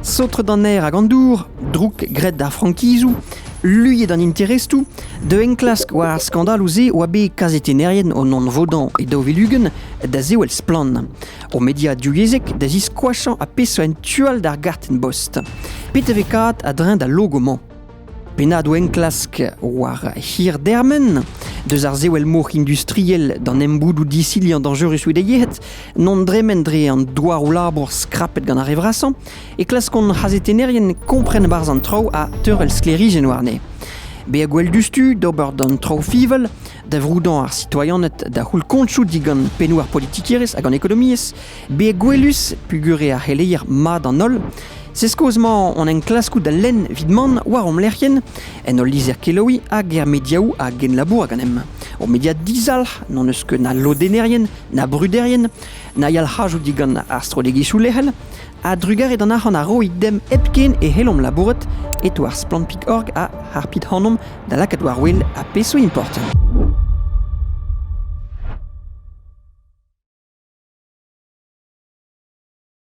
Saotret an aer hag an dour, drouk graet d'ar frankizoù, luiet an interestoù, da enklask war ar skandaloù-se oa bet kazetennerien o nann-vodañ e 2020 da sevel Splann! O media divyezhek da ziskoachañ ha peseurt en tu all d'ar gartenn-bost. Petevekaat a-dreñv d'al logo-mañ. Pennadoù enklask war hir dermen, deus ar sewel-mor industriel d'an emboudoù disiliañ dañjerus evit e yec'hed, n'on dremen dre an douaroù-labour skrapet gant ar re vrasañ, e klaskont c'hazetennerien kompren barzh an traoù ha teurel sklêrijenn warne. Bezañ gwell diouzhtu d'ober d'an traoù fiñval, da vroudañ ar sitoaianed da c'houll kontoù digant pennoù ar politikerezh hag an ekonomiezh, Bezañ gwelus peogwir eo ar c'heleier mat an holl. Se skoz-mañ on enklaskoù da lenn evit mann war hom lec'hienn, en hol lizher-kelaouiñ hag er mediaoù a genlabour ganemp. Hor media dizalc'h n'hon eus ket na lodennerien, na bruderien, na yalc'hajoù digant ar strollegezhioù lec'hel. A-drugarez d'an arc'hant a roit demp hepken e c'hellomp labourat e-touar splann.org ha harpit ac'hanomp da lakaat war-wel ar pezh zo important.